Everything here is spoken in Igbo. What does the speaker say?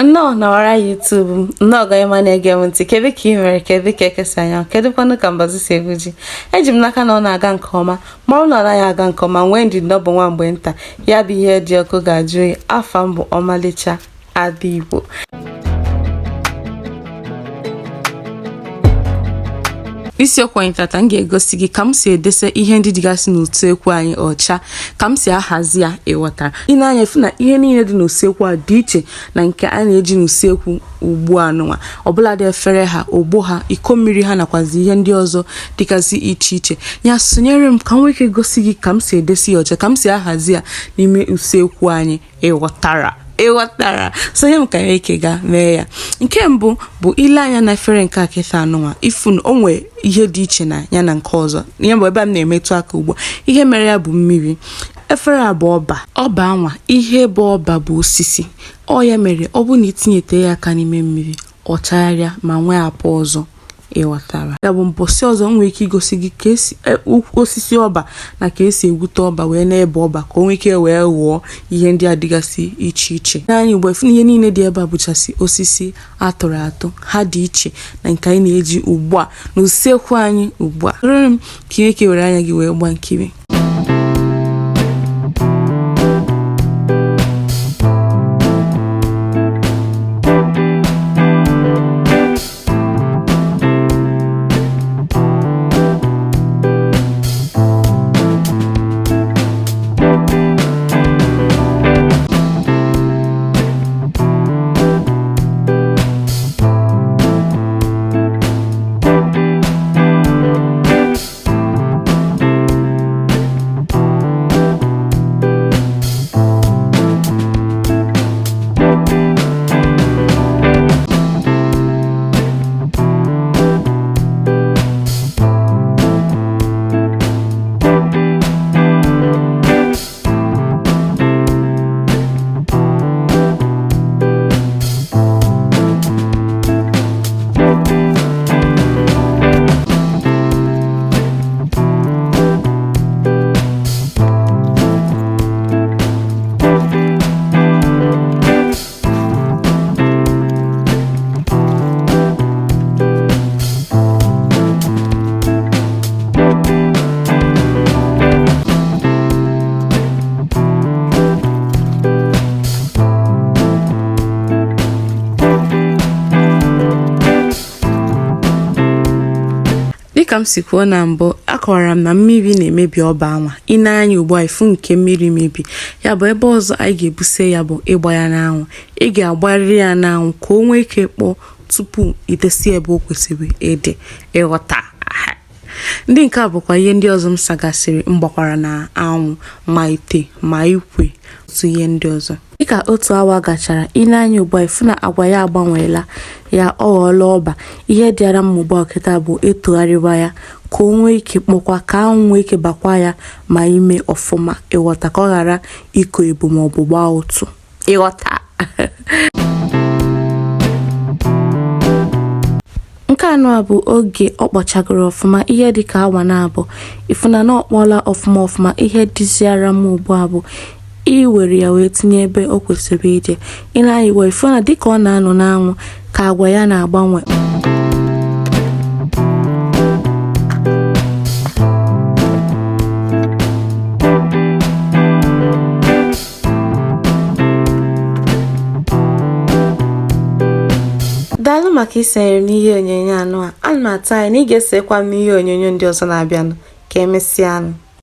Nnọọ na wara YouTube m. Nnọọ gị ọma na-ege m ntị. Kedu ka ị mere? Kedu ka eke si anya? Kedụkwanụ ka mbazụ si egwu ji? Eji m n'aka na ọ na-aga nke ọma. Ma ọ na ọ naghị aga nke ọma, nwee ndidi na ọ bụ nwa mgbe nta. Ya bụ ihe dị ọkụ ga-ajụ oyi. Afa m bụ Ọmalịcha Ada Igbo. Isiokwu anyị tata, m ga-egosi gị ka m si edese ihe ndị dịgasị n'usekwu anyị ọcha, ka m si ahazi ya. Ịghọtara? I nee anya, fụ na ihe niile dị n'usekwu a dị iche na nke a na-eji n'usekwu ugbu a nụnwa, ọbụladị efere ha, ogbo ha, iko mmiri ha, nakwazi ihe ndị ọzọ dịgasị iche iche. Ya sonyere m ka m nwee ike gosi gị ka m si edesi ya ọcha, ka m si ahazi ya n'ime usekwu anyị. Ịghọtara? Ịghọtara? Sonye m ka anyị ike gaa mee ya. Nke mbụ bụ ile anya na efere nke a kịta anụnwa, ifu na o nwee ihe dị iche na ya na nke ọzọ. Ihe bụ ebe m na-emetụ aka ugbu a, ihe mere ya bụ mmiri. Efere a bụ ọba. Ọba anwa, ihe bụ ọba bụ osisi. Ọ ya mere ọ bụ na itinyete ya aka n'ime mmiri, ọ chagharịa ma nwee apụ ọzọ. Ịghọtara? Ya bụ mbọsị ọzọ m nwere ike igosi gị ka esi osisi ọba na ka esi egwute ọba wee na-ebe ọba, ka o nwee ike wee ghọọ ihe ndị a dịgasị iche iche. N'anya ugbu a, ifu na ihe niile dị ebe a bụchasị osisi atụrụ atụ. Ha dị iche na nke anyị na-eji ugbu a na usekwu anyị ugbu a. Soro m ka ị nwee ike were anya gị wee gbaa nkiri. Dịka m si kwuo na mbụ, akọwara m na mmiri na-emebi ọba anwa. I nee anya ugbu a, ifu nke mmiri mebi ya bụ ebe ọzọ anyị ga-ebuse ya bụ ịgba ya n'anwụ. Ị ga-agbarịrị ya n'anwụ ka o nwee ike kpọọ tupu idesi ebe o kwesịrị ịdị. Ịghọta? Ndị nke a bụkwa ihe ndị ọzọ m sagasịrị, m gbakwara na anwụ, ma ite ma ikwe, otu ihe ndị ọzọ. Dịka otu awa gachara, i nee anya ugbu a, ifu na agwa ya agbanweela, ya ọ ghọọla ọba. Ihe dịara mma ugbu a kịta bụ ịtụgharịwa ya ka o nwee ike kpọkwa, ka anwụ nwee ike bakwa ya ma ime ọfụma. Ịghọta? Ka ọ ghara iko ebu maọbụ gbaa ụtụ. Ịghọta? Nke anọ a bụ oge ọ kpọchagoro ọfụma, ihe dịka awa na-abụ. Ifuna na ọ kpọọla ọfụma ọfụma. Ihe dịziara m ugbu a bụ iwere ya wee tinye ebe o kwesịrị ije. I nee anya ugbu a, ifu na dịka ọ na-anọ n'anwụ ka agwa ya na-agbanwe. Daalụ maka isonyere m n'ihe onyonyo anụ a. Ana m atụ anya na ị ga-esokwa m n'ihe onyonyo ndị ọzọ na-abịanụ. Ka emesịanụ.